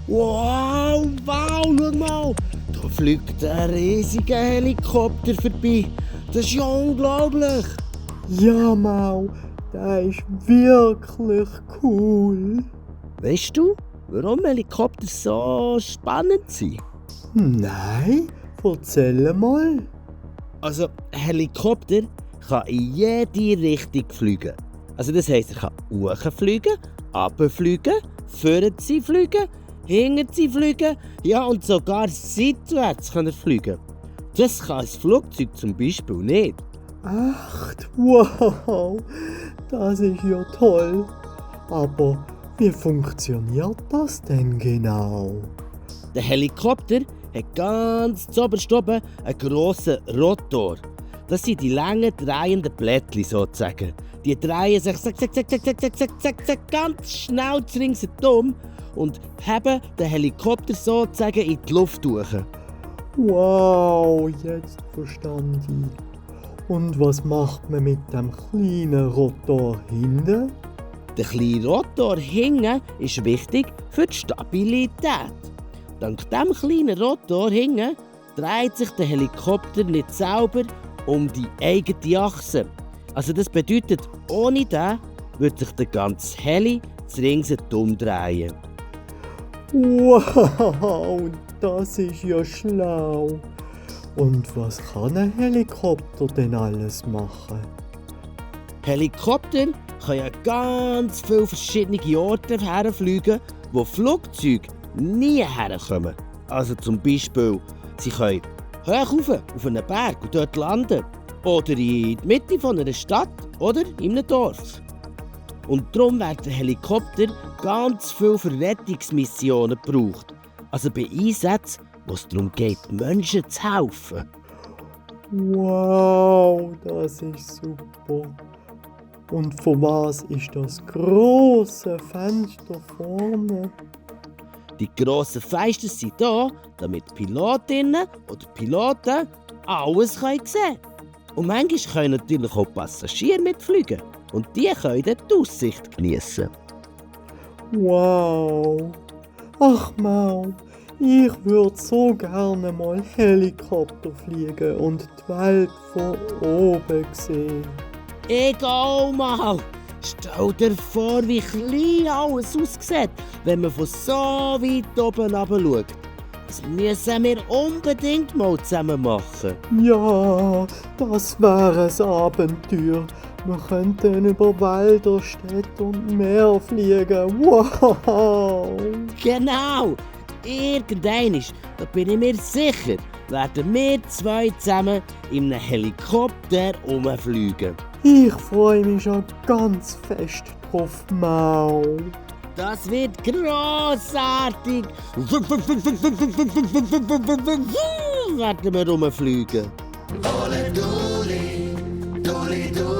Wow, schau mal! Da fliegt ein riesiger Helikopter vorbei. Das ist ja unglaublich! Ja, Mau, der ist wirklich cool. Weißt du, warum Helikopter so spannend sind? Nein, erzähl mal. Also, ein Helikopter kann in jede Richtung fliegen. Also das heisst, er kann hochfliegen, runterfliegen, vorne fliegen, hinten fliegen, ja und sogar seitwärts kann er fliegen. Das kann ein Flugzeug zum Beispiel nicht. Ach, wow, das ist ja toll. Aber wie funktioniert das denn genau? Der Helikopter hat ganz zuoberst oben einen grossen Rotor. Das sind die langen drehenden Blättchen sozusagen. Die drehen sich ganz schnell ringsherum und haben den Helikopter sozusagen in die Luft durch. Wow, jetzt verstand ich. Und was macht man mit dem kleinen Rotor hinten? Der kleine Rotor hinten ist wichtig für die Stabilität. Dank diesem kleinen Rotor hinten dreht sich der Helikopter nicht selber um die eigene Achse. Also das bedeutet, ohne den würde sich der ganze Heli ringsherum drehen. Wow, das ist ja schlau. Und was kann ein Helikopter denn alles machen? Helikopter können ja ganz viele verschiedene Orte herfliegen, wo Flugzeuge nie herkommen. Also zum Beispiel, sie können hoch rauf, auf einen Berg und dort landen. Oder in die Mitte von einer Stadt oder in einem Dorf. Und darum werden Helikopter ganz viel für Rettungsmissionen gebraucht. Also bei Einsätzen, wo es darum geht, Menschen zu helfen. Wow, das ist super. Und von was ist das große Fenster vorne? Die grossen Fenster sind da, damit Pilotinnen oder Piloten alles sehen können. Und manchmal können natürlich auch Passagiere mitfliegen. Und die können dann die Aussicht geniessen. Wow. Ach Mau, ich würde so gerne mal Helikopter fliegen und die Welt von oben sehen. Egal mal! Stell dir vor, wie klein alles aussieht, wenn man von so weit oben herab schaut. Das müssen wir unbedingt mal zusammen machen. Ja, das wäre ein Abenteuer. Wir könnten über Wälder, Städte und Meer fliegen. Wow! Genau! Irgendeinmal, da bin ich mir sicher, werden wir zwei zusammen in einem Helikopter rumfliegen. Ich freue mich schon ganz fest drauf, Mau. Das wird grossartig! Werden wir rumfliegen. Dole, dole, dole, dole.